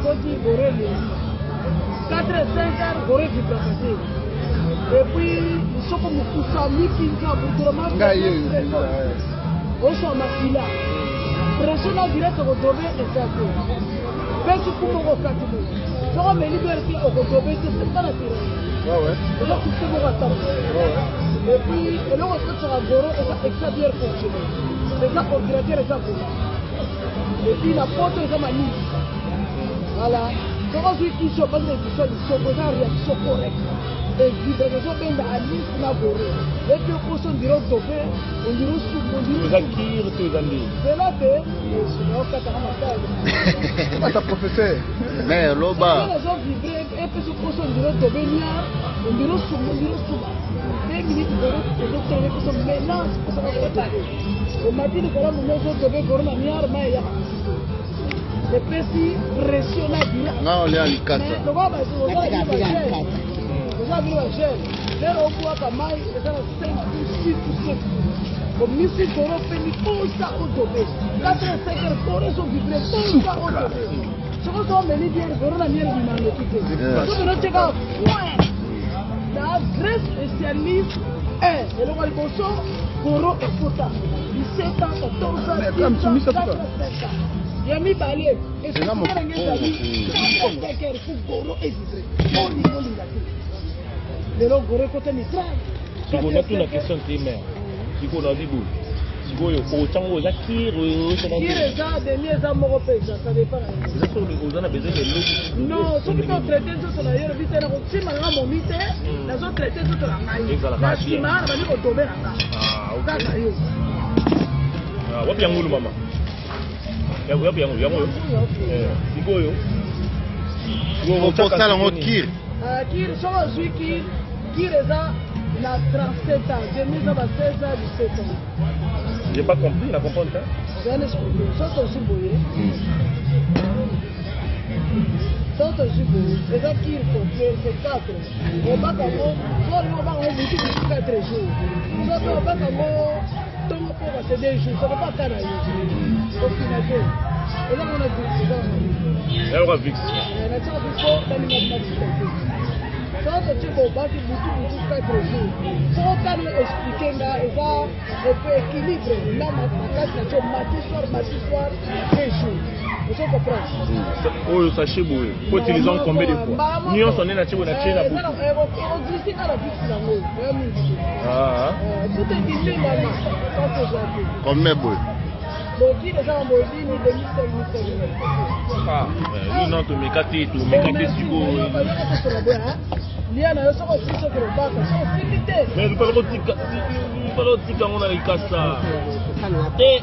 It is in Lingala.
Ekoti goro elembi 4 5 heures goro evibraka te. Et puis lisoko mokusa mikinza butroma oswa makila pression na direct okodobe eza te. Pesi ku moko okati boye soki omeli bière te okodobe te, c'est pas naturel. Eza système moko atanga. Et puis eloko ekotisaka goro eza extra bière fonctionne, eza ordinateur, eza volant. Et puis na poto eza manini. Voilà, soki ozwi kisi opasi na emission lisoko, eza réaction correcte, evibraka, ezobenda anis na goro. Et puis okosi ondire odobe, ondire osuku, ondire Eza kire to eza ndeni? Zela te, okataka makali. Ata professeur. Mais loba. Ezovibre, epesi okosi ondire odobe niar, ondire osuku, ondire osuba 2 minutes goro ezotelema, epeso mélange posaka kodobe. Omati likolo momi, ozodobe goro na niar, ma eyaka epesi pression na dira. Nga olia likasa. Oza bino bagene lero obwaka mai eza na 5 6 7, omisi goro peni posa odobe 4 5 heures goro ezovibre posa odobe. Soki ozo omeli bière, goro na miel bimanoki te. Soki onotieka point na vrai spécialiste 1, eloko ya liboso goro ekota 17 ans, 14 ans, 10 ans, 4 5 ans. Ya mibale esuka ndenge ezali 4 5 heures fu goro evibre. Olinga olinga te, lelo goro ekota mitraille. Sikoyo natuna question te, mais sikoyo nabi boye, sikoyo otyango eza kire? Kire eza demi, eza moko mpe eza, ça dépend na yo. Eza soki oza na besoin eloko. Non, soki mpe otraite nzoto na yo, lobi te nakotima nanga momi te, nazotraite nzoto na ngai. Ezalaka na bien. nsima na bandi kodobe na nga. Ah, ok. Kaka yo. Ah, wapi yango olo mama? Yango wapi? Yango yango oyo. Eh, sikoyo Okosala yango kire? Ah, kire, soki ozwi kire, kire eza na 37 ans, demi eza ba 16 ans, 17 ans. J'ai pas compris, na comprendre te. Eza na expliqué. Soki tozwi boye, soki tozwi boye, eza kire complet, c'est 4. Obaka yango so olingi, obaka yango butu butu 4 jours, soki obaka yango ntongo mpoka, c'est 2 jours. Soki baka na yo ofina te, eza ngona, eza Yayoka Vicks. Natiaka biso baninga matika te. Soki totie bobaki butu butu 4 jours, soki otali expliqué nga, eza epe équilibre na makasi na tio matin soir, matin soir, 2 jours, ozo comprendre? Oyo sachet boye po utiliser en combien de fois? Nyonso nde natie boye, natie na butu. Ekoglisse kaka Vicks nango oya mingi te. Ah. Tout ebimi mama, kasi eza te. Combien boye? Bokili eza na boyebini 2005. Ah, yo non, tomeka te, tomeka te sikoyo. Lia na yo, soki osili, soki obaka, soki osili te. Mais lupala kotika, lupala otika yango na likasa te.